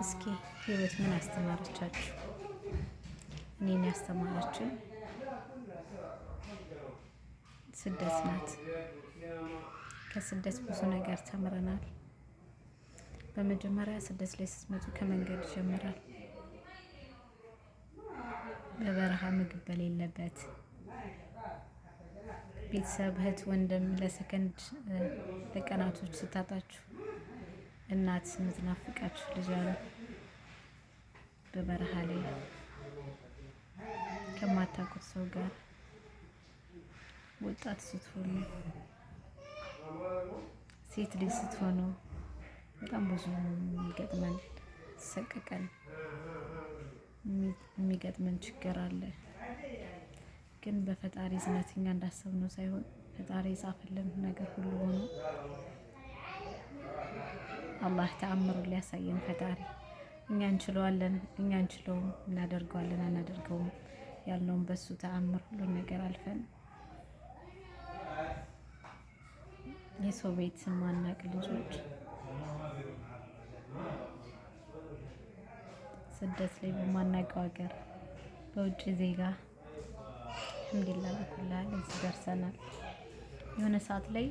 እስኪ ህይወት ምን አስተማረቻችሁ? እኔን ያስተማረችኝ ስደት ናት። ከስደት ብዙ ነገር ተምረናል። በመጀመሪያ ስደት ላይ ስትመጡ ከመንገድ ይጀምራል። በበረሃ ምግብ በሌለበት ቤተሰብ፣ እህት፣ ወንድም ለሰከንድ ለቀናቶች ስታጣችሁ እናት የምትናፍቃችሁ ልጅ አለ በበረሃ ላይ ከማታውቁት ሰው ጋር ወጣት ስትሆኑ፣ ሴት ልጅ ስትሆኑ በጣም ብዙ የሚገጥመን ሰቀቀን የሚገጥመን ችግር አለ። ግን በፈጣሪ እዝነት እኛ እንዳሰብነው ሳይሆን ፈጣሪ የጻፈልን ነገር ሁሉ ሆኖ አላህ ተአምሩን ሊያሳየን ፈጣሪ እኛ እንችለዋለን፣ እኛ እንችለውም፣ እናደርገዋለን፣ አናደርገውም ያልነውን በሱ ተአምር ሁሉን ነገር አልፈን የሰው ቤት ማናቅ ልጆች ስደት ላይ በማናውቀው ሀገር በውጭ ዜጋ አልሐምዱሊላህ በኩላል እዚህ ደርሰናል። የሆነ ሰዓት ላይ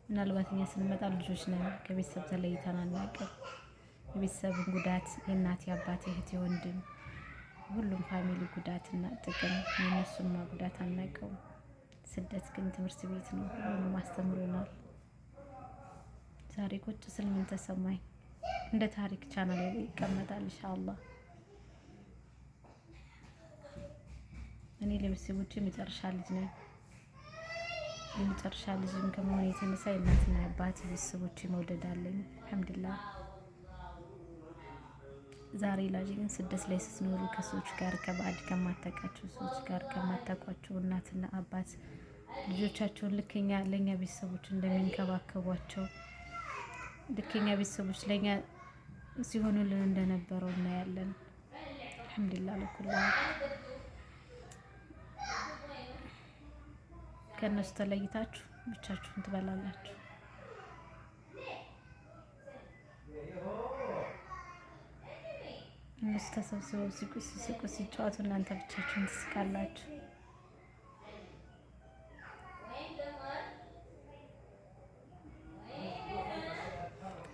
ምናልባት እኛ ስንመጣ ልጆች ነን፣ ከቤተሰብ ተለይተን አናውቅም። የቤተሰብን ጉዳት የእናት የአባት የእህት የወንድም ሁሉም family ጉዳትና ጥቅም የእነሱን ጉዳት አናውቀውም። ስደት ግን ትምህርት ቤት ነው፣ ሁሉንም አስተምሮናል። ዛሬ ቁጭ ስል ምን ተሰማኝ? እንደ ታሪክ ቻናል ላይ ይቀመጣል ኢንሻአላህ። እኔ ለቤተሰቦቼ የመጨረሻ ልጅ ነኝ። የመጨረሻ ልጅም ከመሆን የተነሳ የእናትና የአባት የቤተሰቦቼ መውደድ አለኝ። አልሐምዱሊላህ። ዛሬ ላይ ግን ስደት ላይ ስትኖሩ ከሰዎች ጋር ከባዕድ ከማታውቃቸው ሰዎች ጋር ከማታውቋቸው እናትና አባት ልጆቻቸውን ልከኛ ለእኛ ቤተሰቦች እንደሚንከባከቧቸው ልከኛ ቤተሰቦች ለእኛ ሲሆኑልን እንደነበረው እናያለን። አልሐምዱሊላህ ለኩላ ከእነሱ ተለይታችሁ ብቻችሁን ትበላላችሁ። እነሱ ተሰብስበው ሲስቁ ሲጫወቱ እናንተ ብቻችሁን ትስቃላችሁ።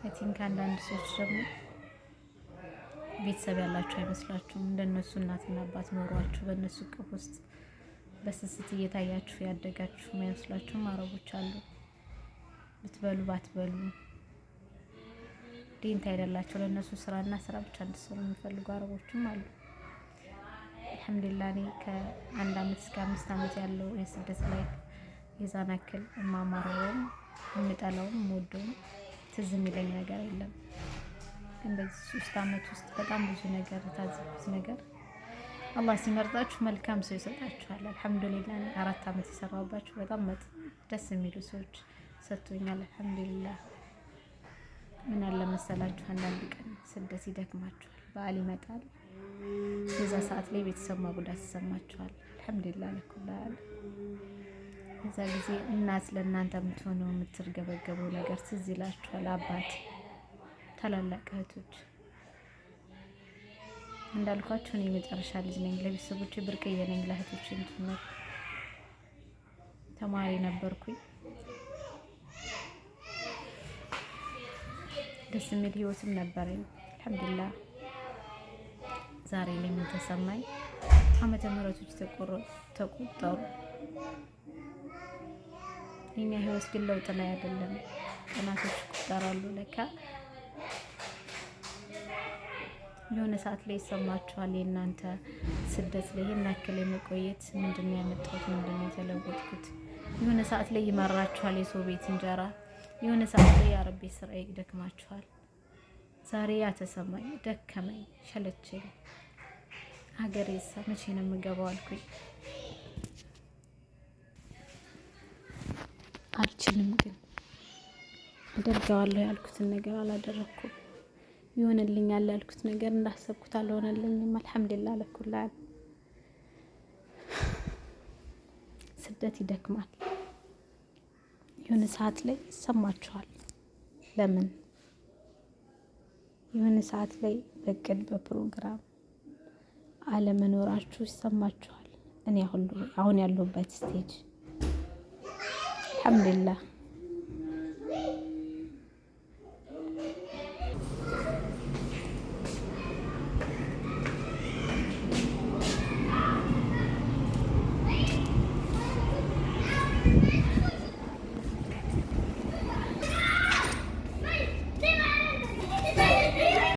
I think አንዳንድ ሰዎች ደግሞ ቤተሰብ ያላችሁ አይመስላችሁም። እንደነሱ እናትና አባት ኖሯችሁ በእነሱ እቅፍ ውስጥ በስስት እየታያችሁ ያደጋችሁ የማይመስላችሁም አረቦች አሉ። ብትበሉ ባትበሉ ዴንታ አይደላቸው። ለእነሱ ስራና ስራ ብቻ እንዲሰሩ የሚፈልጉ አረቦችም አሉ። አልሐምዱሊላህ እኔ ከአንድ አመት እስከ 5 አመት ያለው የስደት life የዛን ያክል የማማረውም የምጠላውም የምወደውም ትዝ የሚለኝ ነገር የለም። ግን በዚህ 3 አመት ውስጥ በጣም ብዙ ነገር የታዘብኩት ነገር አላህ ሲመርጣችሁ መልካም ሰው ይሰጣችኋል። አልሐምዱሊላህ 4 አመት የሰራሁባችሁ በጣም ደስ የሚሉ ሰዎች ሰጥቶኛል። አልሐምዱሊላህ። ምን አለ መሰላችሁ፣ አንዳንድ ቀን ስደት ይደክማችኋል፣ በዓል ይመጣል። የዛ ሰዓት ላይ ቤተሰብ ማጉዳት ይሰማችኋል። አልሐምዱሊላህ ለኩላል። የዛ ጊዜ እናት ለእናንተ የምትሆነው የምትርገበገበው ነገር ትዝ ይላችኋል። አባት፣ ታላላቅ እህቶች እንዳልኳችሁ እኔ የመጨረሻ ልጅ ነኝ። ለቤተሰቦቼ ብርቅዬ ነኝ፣ ለእህቶቼም ጭምር። ተማሪ ነበርኩኝ። ደስ የሚል ህይወትም ነበረኝ። አልሐምዱሊላህ። ዛሬ ላይ ምን ተሰማኝ? ዓመተ ምሕረቶች ተቆጠሩ። የኛ ህይወት ግን ለውጥ ላይ አይደለም። ቀናቶች ይቆጠራሉ። ለካ የሆነ ሰዓት ላይ ይሰማችኋል። የእናንተ ስደት ላይ ይሄን ያክል የመቆየት ምንድን ነው ያመጣሁት? ምንድን ነው የተለወጥኩት? የሆነ ሰዓት ላይ ይመራችኋል የሰው ቤት እንጀራ። የሆነ ሰዓት ላይ የአረብ ቤት ስራ ይደክማችኋል። ዛሬ ያ ተሰማኝ፣ ደከመኝ፣ ሸለቸኝ። ሀገሬ መቼ ነው የምገባው አልኩኝ። አልችልም ግን አደርገዋለሁ ያልኩትን ነገር አላደረኩም። ይሆንልኛል ያልኩት ነገር እንዳሰብኩት አልሆነልኝም። አልሐምዱሊላህ ለኩላል። ስደት ይደክማል። የሆነ ሰዓት ላይ ይሰማችኋል። ለምን የሆነ ሰዓት ላይ በእቅድ በፕሮግራም አለመኖራችሁ ይሰማችኋል። እኔ አሁን ያለሁበት stage አልሐምዱሊላህ።